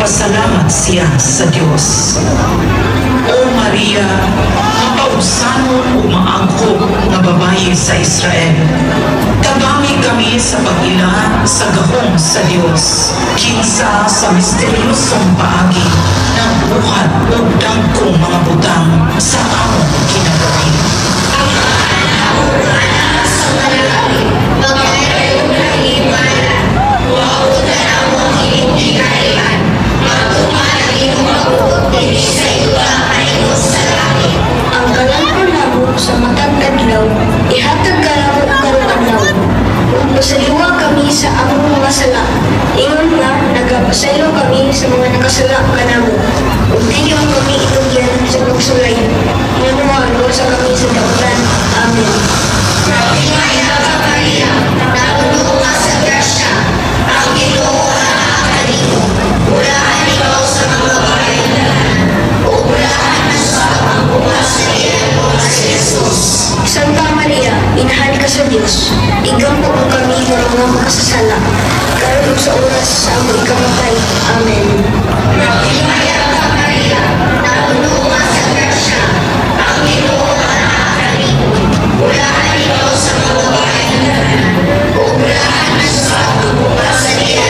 Nagpasalamat siya sa Dios. O Maria, mapaubsanon ug maangkop nga babayi sa Israel, tabangi kami sa pag-ila sa gahom sa Dios, kinsa sa misteryosong paagi nagbuhat og dagkong mga butang sa among kinabuhi. Sa panalangin, magkayong kahimalan, moabot among inyong gingharian, matuman ang imong pagbuot dinhi sa yuta paingon sa langit. Ang kalampo namo sa matag adlaw, ihatag kanamo karong adlaw. Ug pasayloa kami sa among mga sala, ingon nga nagapasaylo kami sa mga nakasala kanamo. Ug dili mo kami itugyan sa pagsulay, nganua luwasa kami sa dautan. Amen. Maayong ka, Maria, napuno ka sa grasya, ang Ginoo naa kanimo. Bulahan ikaw sa mga babaye tanan, ug bulahan usab ang bunga sa tiyan mo nga si Jesus. Santa Maria, Inahan ka sa Dios, igampo mo kami nga mga makasasala, karon ug sa oras sa among ikamatay.